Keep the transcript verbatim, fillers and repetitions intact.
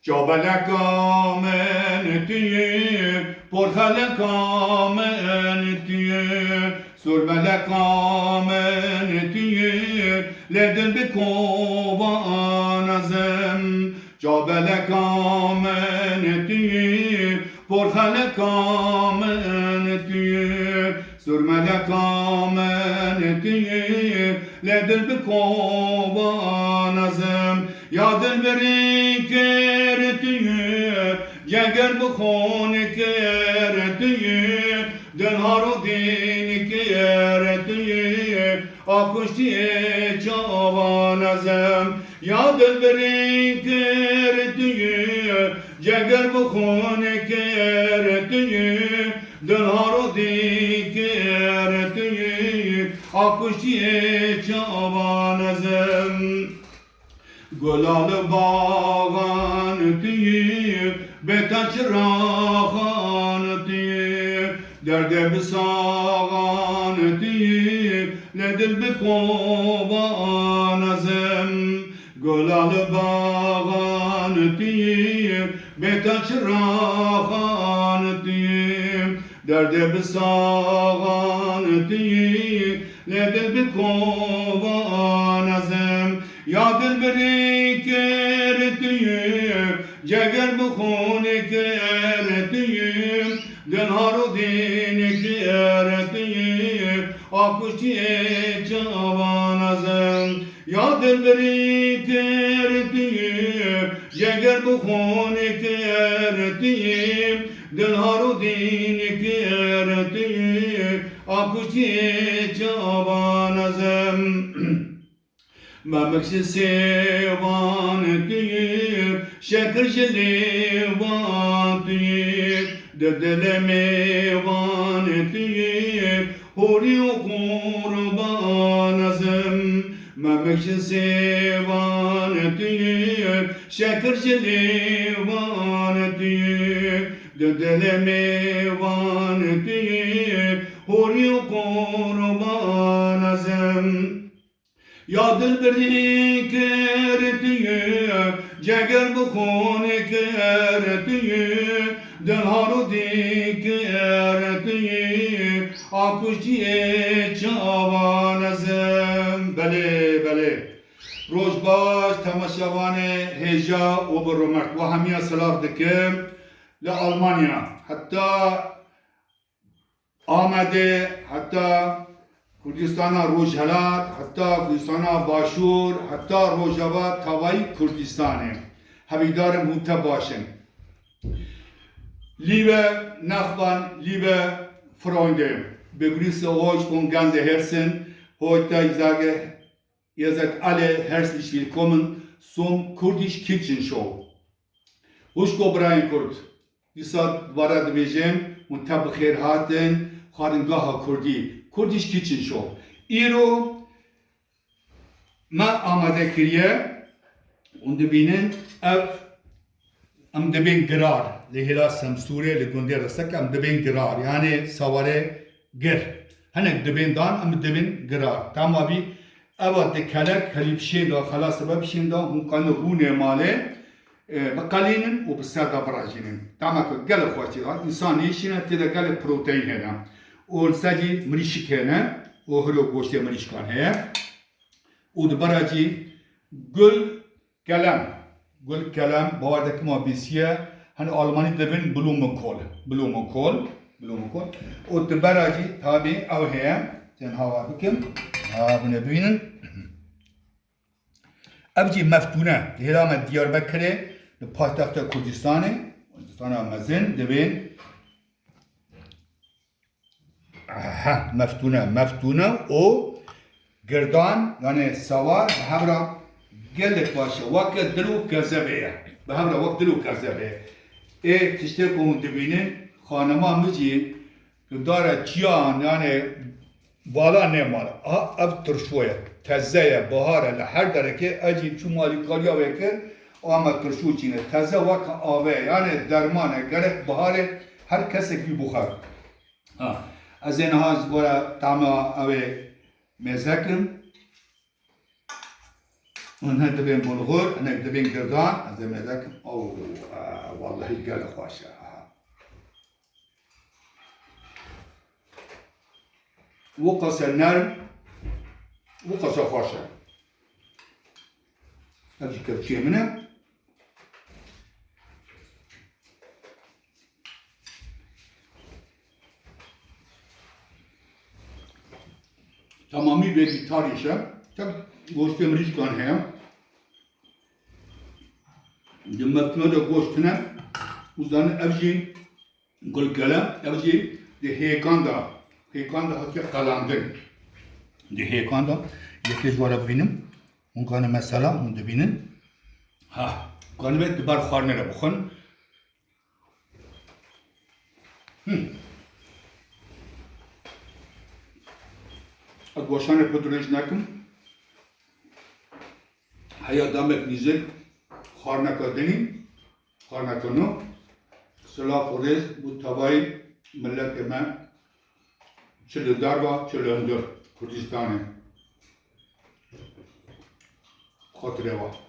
Çavbeleka min tu yî, porxeleka min tu yî, sûrmeleka min tu yî, lê dil bi kovan ez im. Çavbeleka min tu yî, porxeleka min tu yî, sûrmeleka min tu yî, lê dil bi kovan ez im. Ya dilberî kir tu yî, ceger bi xûn kir tu yî, dil har û dîn kir tu yî, a kuştiyê çavan ez im. Ya dilberî kir tu yî, ceger bi xûn kir tu yî, dil har û dîn kir tu yî, a kuştiyê çavan ez im. Gula li baxan tu yî, bêta çiraxan tu yî, derdê bi saxan tu yî, lê dil bi kovan ez im. Gula li baxan tu yî, bêta çiraxan tu yî, derdê bi saxan tu yî, lê dil bi kovan ez im. Ya dilberî kir tu yî, ceger bi xûn kir tu yî, dil har û dîn kir tu yî, a kuştiyê çavan ez im. Ya dilberî kir tu yî, ceger bi xûn kir tu yî, dil har û dîn kir tu yî, a kuştiyê çavan ez im. Memik ji sêvan tu yî, şekir ji lêvan tu yî, di dilê mêvan tu yî, hûrî û qurban ez im. Memik ji sêvan tu yî, şekir ji lêvan tu yî, di dilê mêvan tu yî, hûrî û qurban ez im. Ya dilberî kir tu yî, ceger bi xûn kir tu yî, dil har û dîn kir tu yî, a kuştiyê çavan ez im. Belê, belê. Roj baş, temaşevanê hêja û bi rûmet. We hemiya silav dikim. Li Almanya, heta Amedê, heta Kurdistana Rojhelat, heta Kurdistana Başûr, heta Rojava, tevayî Kurdistanê. Hevîdar im hûn te baş in. Liebe Nachbarn, liebe Freunde, begrüße euch von ganzem Herzen heute, ich sage, ihr seid alle herzlich willkommen zum Kurdish Kitchen Show. Xwişk û birayên Kurd, dîsa dubare dibêjin, hûn tev bi xêr hatin xwaringeha Kurdî, Kurdish Kitchen Show. Îro me amade kiriye, hûn dibînin ev, em dibên girar, li hêla Semsûrê, li gundê Risek em dibên girar, yanê sawarê gir. Hinek dibên dan, em dibên girar. Tema vî, eva di kelek herî bi şênda, xelas dibe bi şênda, hûn kanî rûnê malê, e, biqelînin û bi ser de birejînin. Tema ku gelek xweştî da, însan nêşîne, tê de gelek proteîn hene. Û li ser jî mirîşik hene, û hilo goştê mirîşkan heye. Û di bera jî gul kelem, gul kelem, bawer dikim a bîsiye, hani Almanî dibin Blumenkohl, Blumenkohl, Blumenkohl. Û di bera jî tabî ew heye, tên hava bikim, ha, bine bibînin. Ev jî meftûne, di hêla me Diyarbekirê, li paytexta Kurdistanê, Kurdistana mezin, dibên Aha, meftûne, meftûne û girdan, yanê sawar, bi hev re gelek baş e. Weke dil û kezebê ye. Bi hev re wek dil û kezebê ye. Ê tiştê ku hûn dibînin, xanima min jî di dara çiyan, yanê vala nêmar. Aha, ev tirşo ye, teze ye, bihar e, li her derekê, ez jî çûm alîkariya wê kir, ame tirşo çîne. Teze weke avê ye, yanê derman e, gerek biharê her kesek wî bixwe. Ha, ez ê niha ji bo re tama ew ê mêze kim. Hûn hindibên bulxur, hinek dibên girdan, ez ê mêze kim. Ew, e, wellehî gelek xweş e. Wiqase nerm, wiqase xweş e. Ev jî kevçiyê min e. Temamî vejetarîş e. Tek goştê mirîşkan heye. Di meftume de goşt tune. Û zanin ev jî gulgele, ev jî di hêkan de, hêkan de hatiye qelandin. Di hêkan de, yekê ji we re bibînim. Hûn kanî mesela, hûn dibînin. Ha, kanî ve di ber xwarinê re bixwin. Hı. Ez weşanê xwe dirêj nekim. Heya demek nîzêk xwarineke dinî, xwarineke nû. Silav û rêz bo tevayî miletê me, çi li derve, çi li hundir Kurdistanê. Xatirê we.